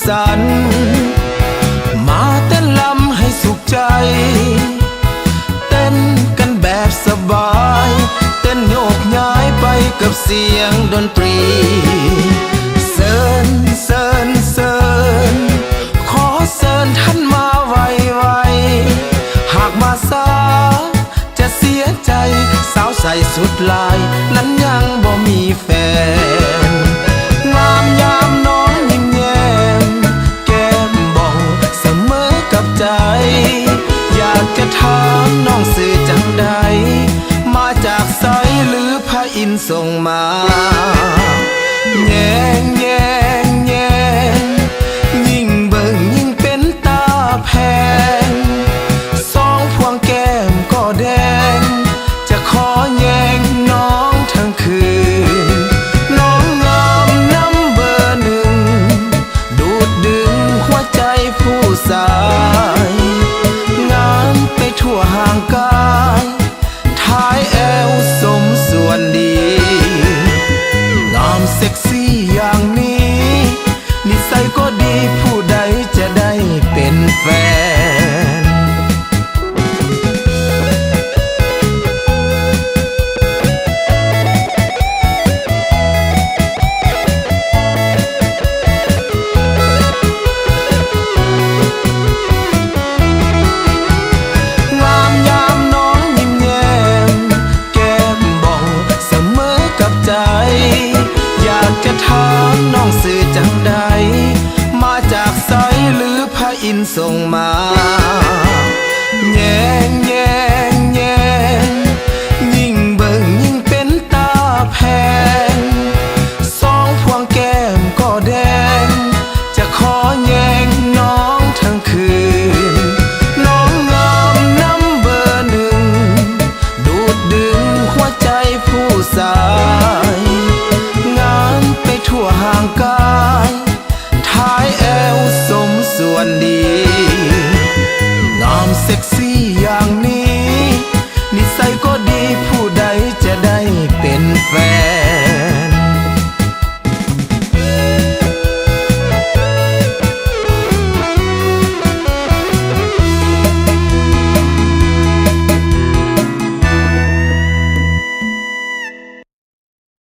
ສັນ ມາເຕັ້ນລຳໃຫ້ສຸກໃຈ ເຕັ້ນກັນແບບສະບາຍ ເຕັ້ນໂຍກຍ້າຍໄປກັບສຽງດົນຕຣີ. ເຊີນ ເຊີນ ເຊີນ ຂໍເຊີນທ່ານມາໄວໆ ຫາກມາຊ້າ ຈະເສຍໃຈ ສາວໃສສຸດຫຼາຍ ນັ້ນຍັງບໍ່ມີແຟນ. ງາມຍາມນ້ອງຍິ້ມແຍ້ມ ແກ້ມບ່ອງສະເໝີກັບໃຈ ຢາກຈະຖາມນ້ອງຊື່ຈັ່ງໃດ ມາຈາກໃສ ຫຼືພະອິນສົ່ງມາ. ແຍງ ແຍງ ແຍງ ຍິ່ງເບິ່ງຍິ່ງເປັນຕາແພງ ສອງພວງແກ້ມກໍແດງ ຈະຂໍແຍງນ້ອງທັງຄືນ ນ້ອງງາມນຳເບີໜຶ່ງ ດູດດຶງຫົວໃຈຜູ້ຊາຍ ງາມໄປທົ່ວຮ່າງກາຍ ຖ່າຍແອວສົມສ່ວນດີ ງາມເຊັກຊີຢ່າງນີ້ ນິໄສກໍດີ ຜູ້ໃດຈະໄດ້ເປັນແຟນ. ງາມຍາມນ້ອງຍິ້ມແຍ້ມ ແກ້ມບ່ອງສະເໝີກັບໃຈ ຢາກຈະຖາມນ້ອງຊື່ຈັ່ງໃດ ມາຈາກໃສ ຫຼືພະອິນສົ່ງມ